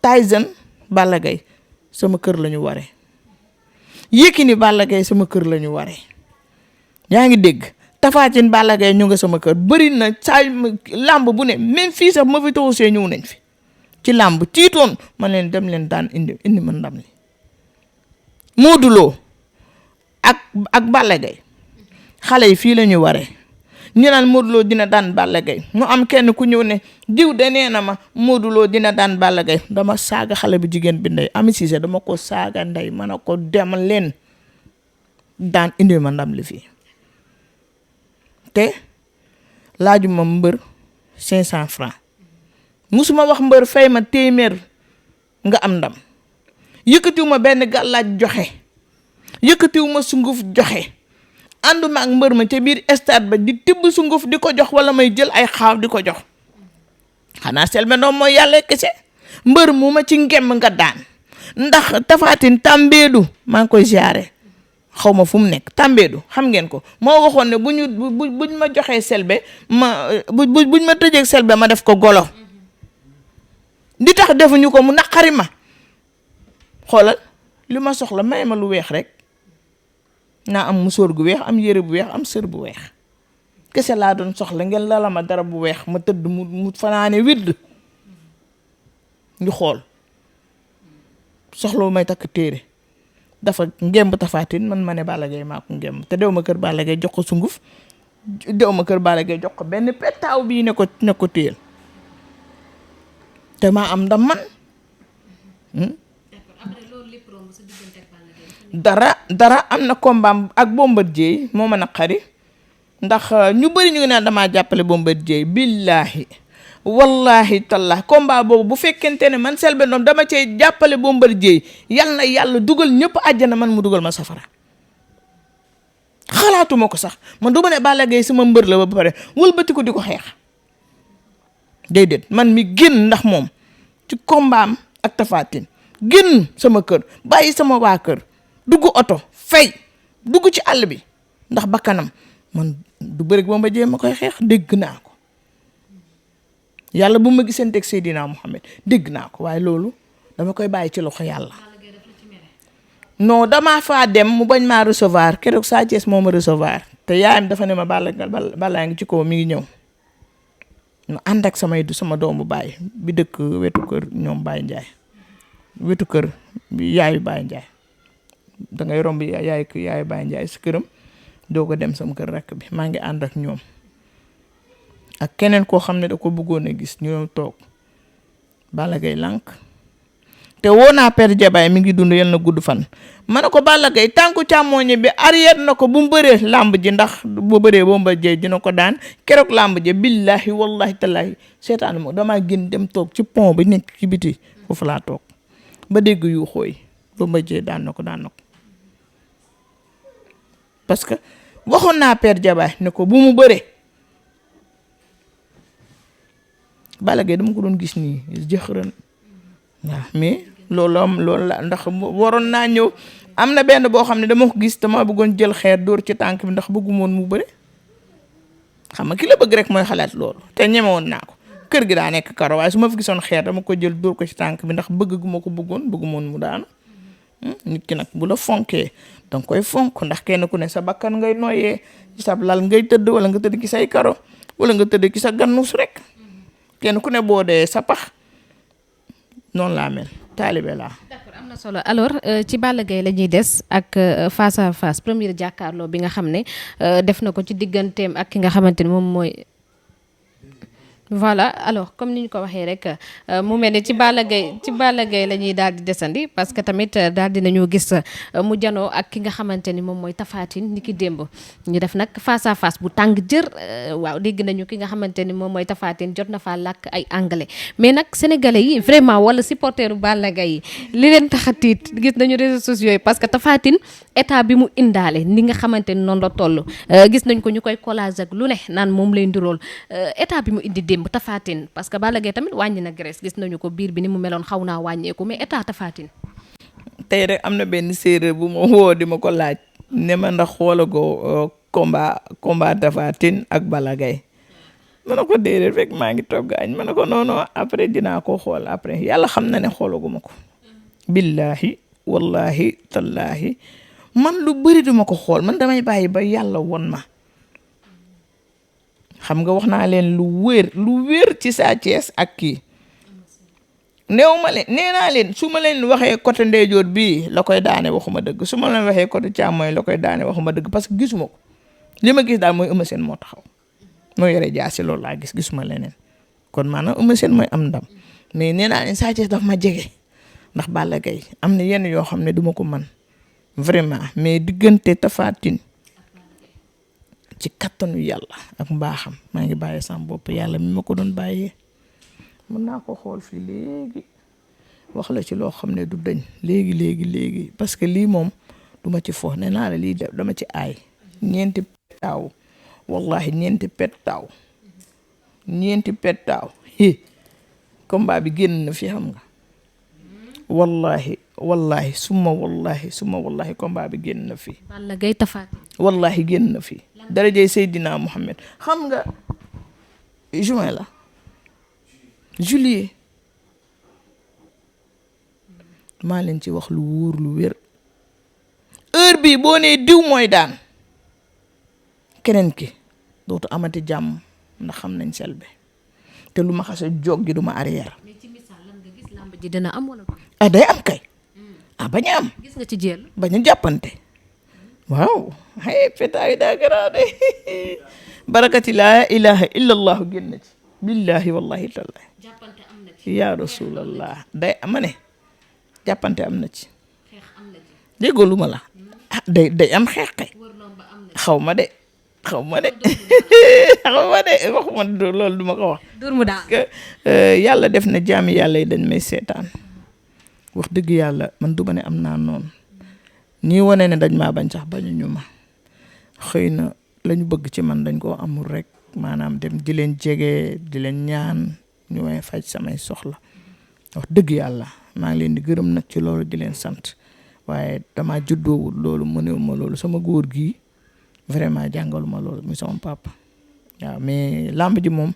Tyson Balla Gaye sama kër la ñu waree Yékini Balla Gaye sama kër la ñu waree yaa ngi dégg Tapha Tine Balla Gaye ñu nga sama kër bëri na saa làmb bu ne même fii sax ma fi taxusee ñëw nañ fi ci làmb tiitoon ma leen dem leen daan indi ma ndam li Modou Lo ak Balla Gaye xale yi fii la ñu waree ñu naan Modou Lo dina daan Balla Gaye mu am kenn ku ñëw ne diw de nee na ma Modou Lo dina daan Balla Gaye dama saaga xale bu jigéen bi ndey Ami Cissé dama ko saaga ndey ma ne ko demal leen daan indi ma ndam li fii te laajuma mbër 500 francs musuma wax mbër fay ma téeméer nga am ndam yëkkatiwuma benn gàllaaj joxe yëkkatiwuma sunguf joxe ànduma ak mbër ma ca biir stade ba di tibb sunguf di ko jox wala may jël ay xaaw di ko jox xanaa Selbé Ndom mooy yàlla kese mbër mu ma ci ngemm nga daan ndax Tapha Tine Tambédou maa ngi koy ziare xaw ma fu mu nekk Tambédou xam ngeen ko moo waxoon ne buñ ma joxee Selbé buñ ma tëjee Selbé ma def ko golo di tax defuñu ko mu naqari ma xoolal li ma soxla may ma lu weex rek naa am musóor gu weex am yére bu weex am sër bu weex kese laa doon soxla ngeen lala ma dara bu weex ma tëdd mu fanaane widd ñu xool soxla may takk téere dafa ngemb Tapha Tine man ma ne Balla Gaye maa ko ngemb te dew ma kër Balla Gaye jox ko sunguf dew ma kër Balla Gaye jox ko benn pettaaw bii ne ko téel te maa am ndam man dara am na combat ak Bombardier moo ma naqari ndax ñu bëri ñu ngi naan damaa jàppale Bombardier billaahi wallahi tallah combat boobu bu fekkente ne man Selbé Ndom dama cee jàppale Bombardier yal na yàlla dugal ñëpp àjjana man mu dugal ma safara xalaatuma ko sax man du ma ne Balla Gaye sama mbër la ba pare wëlbati ko di ko xeex déedéet man mi génn ndax moom ci combat am ak Tapha Tine génn sama kër bàyyi sama waa kër dugg oto fay dugg ci àll bi ndax bakkanam man du bëri Bombardier ma koy xeex dégg naa ko yàlla bu ma gisanteeg Seydina Mohamed dégg naa ko waaye loolu dama koy bàyyi ci loxo yàlla non damaa faa dem mu bañ maa recevoir keroog Sa Thiès moo ma recevoir te yaayam dafa ne ma Balla ngi ci kaw mi ngi ñëw ma ànd ak sama doomu baay bi dëkk wetu kër ñoom Baye Ndiaye wetu kër yaayu Baye Ndiaye dangay romb yaayu Baye Ndiaye si këram doo ko dem sama kër rakk bi maa ngi ànd ak ñoom ak keneen koo xam ne da ko bëggoon a gis ñu toog Balla Gaye lànk te woo naa Père Jabaay mi ngi dund yal na gudd fan ma ne ko Balla Gaye tànku càmmooñe bi arrière na ko bu mu bëree làmb ji ndax bu bëree Bombardier dina ko daan keroog làmb ji billahi wallahi tallahi seetaan mo damaa gën dem toog ci pont bi nekk ci biti foofu laa toog ba dégg yu xooy Bombardier daan na ko parce que waxoon naa Père Jabaay ne ko bu mu bëree Balla Gaye dama ko doon gis nii jëxërën waaw mais loolu la ndax waroon naa ñëw am na benn boo xam ne dama ko gis dama bëggoon jël xeer dóor ci tànk bi ndax bëggumoon mu bëre xam nga ki la bëgg rek mooy xalaat loolu te ñemewoon naa ko kër gi daa nekk karo waaye su ma fi gisoon xeer dama ko jël dóor ko ci tànk bi ndax bëgg gu ma ko bëggumoon mu daanu nit ki nag bu la fonkee danga koy fonk ndax kenn ku ne sa bakkan ngay noyyee ci sa lal ngay tëdd wala nga tëdd ci say karo wala nga tëdd ci sa gannus rek kenn ku ne boo dee sa pax noonu laa mel taalibe laa. d'accord am na solo alors ci Balla Gaye la ñuy des ak face à face premier jàkkaarloo bi nga xam ne def na ko ci digganteem ak ki nga xamante ni moom mooy. voilà alors comme ni ñu ko waxee rek mu mel ne ci Balla Gaye la ñuy daal di desandi parce que tamit daal di nañoo gis mu janoo ak ki nga xamante ni moom mooy Tapha Tine ni ki démb ñu def nag face à face bu tàng jër waaw dégg nañu ki nga xamante ni moom mooy Tapha Tine jot na faa làkk ay anglais mais nag sénégalais yi vraiment wala supporteru Balla Gaye yi li leen tax a tiit gis nañu réseaux sociaux yi parce que Tapha Tine état bi mu indaale ni nga xamante ni noonu la toll gis nañ ko ñu koy collage ak lu ne naan moom lay ndirool état bi mu indi démb Tapha Tine parce que Balla Gaye tamit wàññi na graisse gis nañu ko biir bi ni mu meloon xaw naa wàññeeku mais état Tapha Tine tey rek am na benn séeréer bu ma woo di ma ko laaj ne ma ndax xoolagoo combat Tapha Tine ak Balla Gaye ma ne ko déedéet fekk maa ngi togg añ ma ne ko non après dinaa ko xool après yàlla xam na ne xoolaguma ko billahi wallahi tallahi man lu bëri duma ko xool man damay bàyyi ba yàlla won ma xam nga wax naa leen lu wér ci Sa Thiès ak kii néew ma leen nee naa leen su ma leen waxee côté ndeyjoor bii la koy daane waxuma dëgg su ma leen waxee côté càmmooñ la koy daane waxuma dëgg parce que gisuma ko li ma gis daal mooy Eumeu Sène moo taxaw moo yore jaasi loolu laa gisuma leneen kon maanaam Eumeu Sène mooy am ndam mais nee naa leen Sa Thiès daf ma jege ndax Balla Gaye am na yenn yoo xam ne duma ko mën vraiment mais diggante Tapha Tine ci kattanu yàlla ak mbaaxam maa ngi bàyyi sama bopp yàlla mi ma ko doon bàyyee mën naa ko xool fii léegi wax la ci loo xam ne du dañ léegi parce que lii moom duma ci fo nee naa la lii dama ci aay ñeenti pettaaw wallahi ñeenti pettaaw combat bi génn na fi xam nga wallahi suma wallahi combat bi génn na fi Balla Gaye Tapha Tine wallahi génn na fi darajay Seydina Muhammad xam nga juin la juillet maa leen ci wax lu wóor lu wér heure bii boo nee diw mooy daan keneen ki dootu amati jàmm ndax xam nañ Selbé te lu ma xase jóg gi du ma arrière. mais ci misaal lan nga gis làmb ji dina am wala day am kay bañ a am gis nga ci jël bañ a jàppante waaw pétaaw yi daa garaaw de barakati laa ilaha illa allahu génn ci billahi wallahi tallahi jàppante am na ci ya rasulallah day ama ne jàppante am na ci xeex am na ci déggoo lu ma la day am xeex kay xaw ma de waxuma loolu duma ko wax dur mu daal yàlla def na jaami yàlla yi dañ may seetaan wax dëgg yàlla man du ma ne am naa noonu ñii wane ne dañ maa bañ sax bañu ñu ma xëy na lañu bëgg ci man dañ koo amul rek maanaam dem di leen jege di leen ñaan ñu may faj samay soxla wax dëgg yàlla maa ngi leen di gërëm nag ci loolu di leen sant waaye dama juddoowul loolu mënewuma loolu sama góor gi vraiment jàngaluma loolu muy sama papa waaw mais làmb ji moom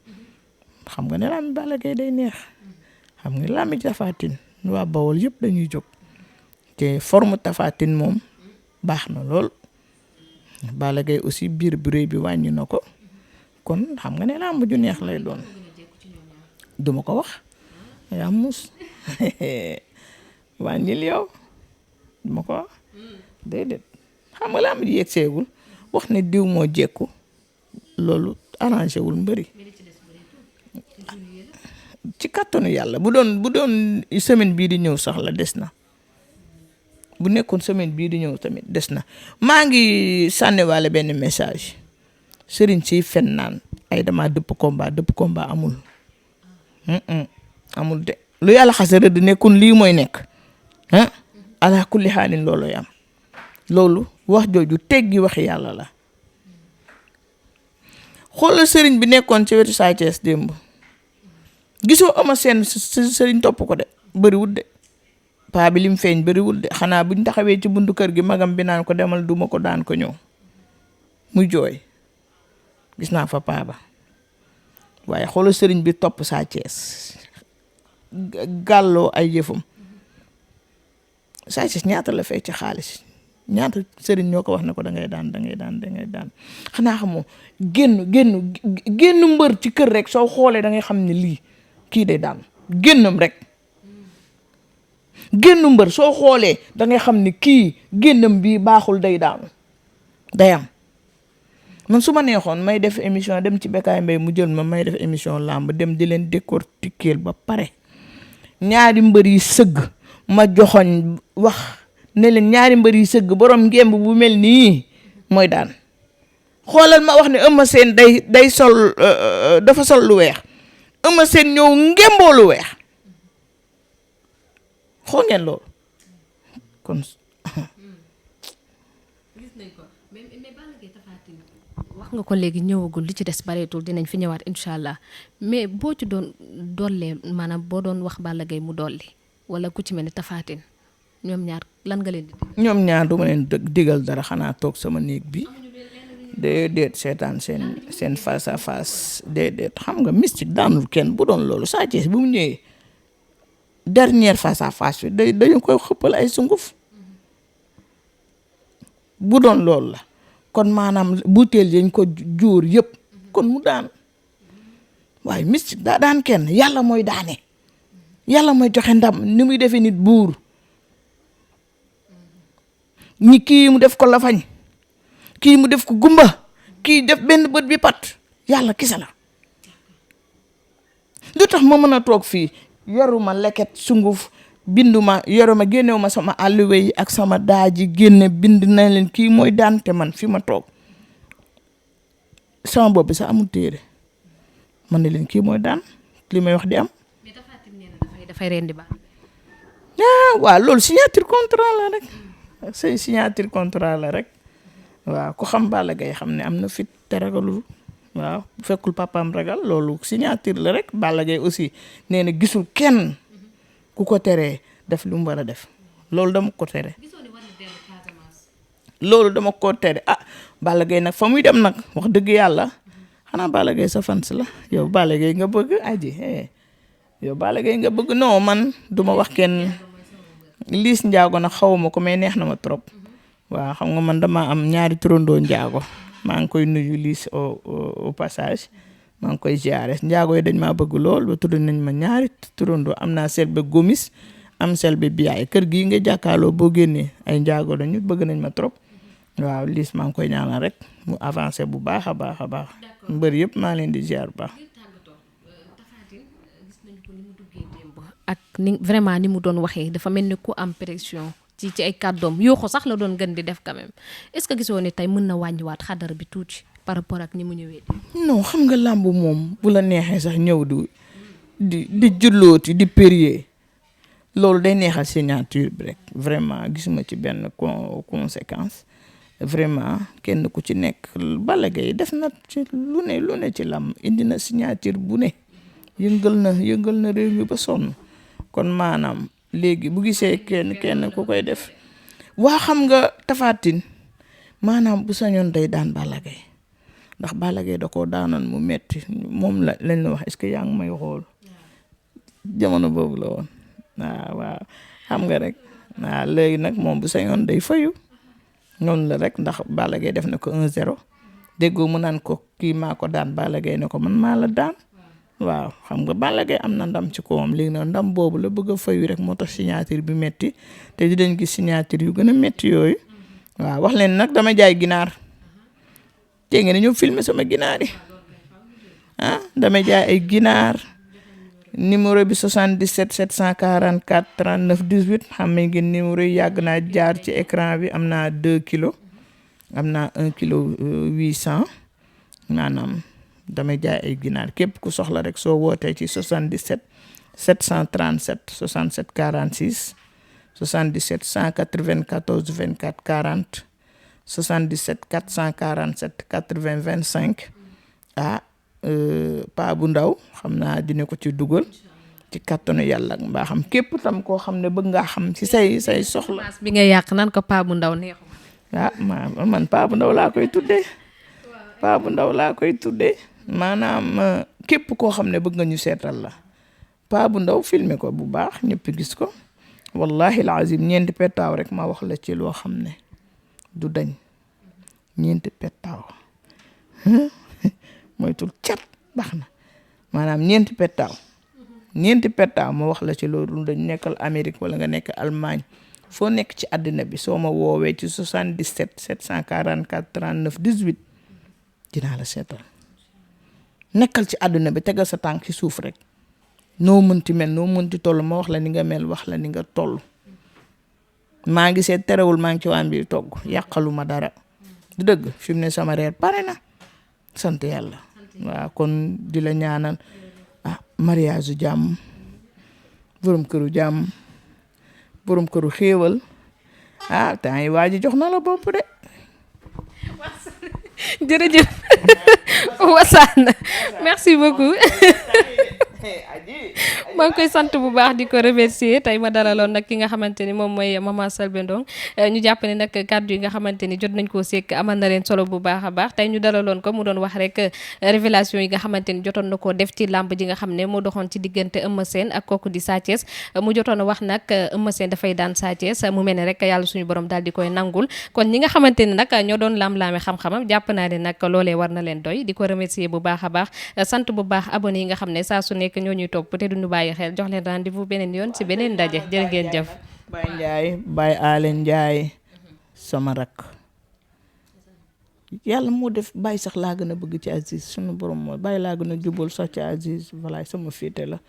xam nga ne làmb Balla Gaye day neex xam nga làmb ji Tapha Tine waa Bawol yëpp dañuy jóg te forme Tapha Tine moom baax na lool Balla Gaye aussi biir bu rëy bi wàññi na ko kon xam nga ne làmb ju neex lay doon duma ko wax yaa mus wàññil yow duma ko wax déedéet xam nga làmb ji yegg seegul wax ne diw moo jekku loolu arrangé wul mbëri ci kàttanu yàlla bu doon semaine bii di ñëw sax la des na bu nekkoon semaine bii di ñëw tamit des na maa ngi sànniwaale benn message sëriñ si fen naan ay dama dëpp combat amul amul de lu yàlla xase rëdd nekkun lii mooy nekk ala kulli xaalin looloy am loolu wax jooju teggi waxi yàlla la xoolal sëriñ bi nekkoon ci wetu Sa Thiès démb gisoo ama seen sëriñ topp ko de bëriwul de paa bi lim feeñ bëriwul de xanaa buñ taxawee ci buntu kër gi magam bi naan ko demal duma ko daan ko ñëw muy jooy gis naa fa paa ba waaye xoolal sëriñ bi topp Sa Thiès gàlloo ay yëfam Sa Thiès ñaata la fay ci xaalis ñaata sëriñ ñoo ko wax ne ko da ngay daan xanaa xamoo génn mbër ci kër rek soo xoolee da ngay xam ne lii kii day daan génnam rek génn mbër soo xoolee da ngay xam ne kii génnam bii baaxul day daanu day am man su ma neexoon may def émission dem ci Bécaye Mbaye mu jël ma may def émission làmb dem di leen décortiquer ba pare ñaari mbër yi sëgg ma joxoñ wax ne leen ñaari mbër yi sëgg borom ngemb bu mel nii mooy daan xoolal ma wax ne Eumeu Sène day sol dafa sol lu weex Eumeu Sène ñëw ngemboo lu weex xool ngeen loolu kon gis nañ ko mais Balla Gaye Tapha Tine wax nga ko léegi ñëwagul li ci des bareetul dinañ fi ñëwaat incha allah mais boo ci doon dollee maanaam boo doon wax Balla Gaye mu dolli wala ku ci mel ni Tapha Tine ñoom ñaar lan nga leen di ñoom ñaar duma leen digal dara xanaa toog sama néeg bi déedéet seetaan seen face à face déedéet xam nga mystique daanul kenn bu doon loolu Sa Thiès bu mu ñëwee dernière face à face bi dañu koy xëppal ay sunguf bu doon loolu la kon maanaam butéel yañ ko jóor yëpp kon mu daan waaye mystique daa daan kenn yàlla mooy daane yàlla mooy joxe ndam ni muy defee nit buur ñi kii mu def ko lafañ kii mu def ko gumba kii def benn bët bi pat yàlla kese la lu tax ma mën a toog fii yoruma leket sunguf binduma yoruma génnewuma sama àlluwe yi ak sama daaji génne bind na leen kii mooy daan te man fi ma toog sama bopp bi sax amul téere man ne leen kii mooy daan li may wax di am. mais dafay rendi ba. waaw loolu signature contrat la rek say signature contrat la rek waaw ku xam Balla Gaye xam ne am na fit te ragalul waaw bu fekkul papaam ragal loolu signature la rek Balla Gaye aussi nee na gisul kenn ku ko teree def lu mu war a def loolu dama ko tere. loolu dama ko tere Balla Gaye nag fa muy dem nag wax dëgg yàlla xanaa Balla Gaye sa fans la yow Balla Gaye nga bëgg aji yow Balla Gaye nga bëgg non man duma wax kenn Liss Ndiago nag xawma ko mais neex na ma trop waaw xam nga man dama am ñaari turandoo Ndiago maa ngi koy nuyu Liss au passage maa ngi koy ziare Ndiago yi dañ maa bëgg lool ba tudd nañ ma ñaari turandoo am naa Selbé Gomis am Selbé Biaye kër gii nga jàkkaarloo boo génnee ay Ndiago dañu bëgg nañ ma trop waaw Liss maa ngi koy ñaanal rek mu avancé bu baax a baax a baax mbër yëpp maa leen di ziar bu baax. ak ni vraiment ni mu doon waxee dafa mel ni ku am pression ci ay kàddoom yoo ko sax la doon gën di def quand même est-ce que gisoo ne tey mën na wàññiwaat xadar bi tuuti par rapport ak ni mu ñëwee. non xam nga làmb moom bu la neexee sax ñëw di jullooti di périer loolu day neexal signature bi rek vraiment gisuma ci benn conséquence vraiment kenn ku ci nekk Balla Gaye def na ci lu ne ci làmb indi na signature bu ne yëngal na réew mi ba sonn kon maanaam léegi bu gisee kenn ku koy def waa xam nga Tapha Tine maanaam bu sañoon day daan Balla Gaye ndax Balla Gaye da koo daanoon mu metti moom lañ la wax est-ce que yaa ngi may xool jamono boobu la woon waaw xam nga rek waaw léegi nag moom bu sañoon day fayu noonu la rek ndax Balla Gaye def na ko 1-0 déggoo mu naan ko kii maa ko daan Balla Gaye ne ko man maa la daan waaw xam nga Balla Gaye am na ndam ci kawam léegi nag ndam boobu la bëgg a fayu rek moo tax signature bi metti te dinañ gis signature yu gën a metti yooyu waaw wax leen nag dama jaay ginaar dégg nga ñëw filmer sama ginaar yi dama jaay ay ginaar numéro bi 77 744 39 18 xam ngeen numéro yi yàgg naa jaar ci écran bi am naa 2 kilos am naa 1 kilo 800 maanaam damay jaay ay ginaar képp ku soxla rek soo wootee ci 77 737 67 46 77 194 24 40 77 447 80 25 paa bu ndaw xam naa dina ko ci dugal ci kattanu yàlla ak mbaaxam képp tam koo xam ne bëgg nga xam ci say soxla. bi nga yàq nan ko paa bu ndaw neexu man paa bu ndaw laa koy tuddee paa bu ndaw laa koy tuddee maanaam képp koo xam ne bëgg nga ñu seetal la paa bu ndaw filmer ko bu baax ñëpp gis ko wallahi alazim ñeenti pettaaw rek ma wax la ci loo xam ne du dañ ñeenti pettaaw moytul cat baax na maanaam ñeenti pettaaw ma wax la ci loolu dañ nekkal Amérique wala nga nekk Allemagne foo nekk ci àddina bi soo ma woowee ci 77 744 39 18 dinaa la seetal nekkal ci àdduna bi tegal sa tànk ci suuf rek noo mënti mel noo mënti toll ma wax la ni nga mel wax la ni nga toll maa ngi seet terewul maa ngi ci waan bi togg yàqaluma dara du dëgg fi mu ne sama reer pare na sant yàlla waaw kon di la ñaanal mariage jàmm borom këru jàmm borom këru xéewal temps yi waa ji jox na la bopp de jërëjëf wasaan merci beaucoup maa ngi koy sant bu baax di ko remercier tey ma dalaloon nag ki nga xamante ni moom mooy maman Selbé Ndom ñu jàpp ne nag kàddu yi nga xamante ni jot nañ koo sekk amal na leen solo bu baax a baax tey ñu dalaloon ko mu doon wax rek révélation yi nga xamante ni jotoon na koo def ci làmb ji nga xam ne moo doxoon ci diggante Eumeu Sène ak kooku di Sa Thiès mu jotoon a wax nag Eumeu Sène dafay daan Sa Thiès mu mel ne rek yàlla suñu borom daal di koy nangul kon ñi nga xamante ni nag ñoo doon lam-laame xam-xamam jàpp naa ne nag loolee war na leen doy di ko remercier bu baax a baax sant bu baax abonné yi nga xam ne saa su nekk ñoo ñuy topp te duñu bàyyi xel jox leen rendez-vous beneen yoon ci beneen ndaje jërë ngeen jëf. Baye Ndiaye Baye Alen Ndiaye sama rak yàlla moo def Baye sax laa gën a bëgg ci Aziz sunu borom mooy Baye laa gën a jubal sax ci Aziz voilà sama féete la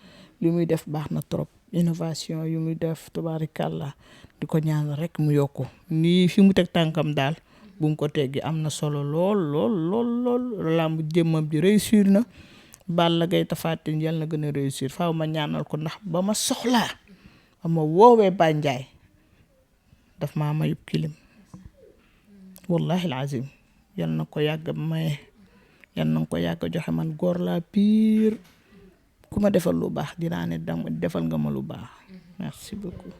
li muy def baax na trop innovation yu muy def tubaarikàlla di ko ñaan rek mu yokku nii fi mu teg tànkam daal bu mu ko teggi am na solo lool làmb jëmmam ji réussir na Balla Gaye Tapha Tine yàlla na gën a réussir faaw ma ñaanal ko ndax ba ma soxlaa ba ma woowee Baye Ndiaye daf maa mayub kilim wallahi alazim yal na ko yàgg maye yal na ko yàgg joxe man góor laa piir ku ma defal lu baax dinaa ne defal nga ma lu baax merci beaucoup.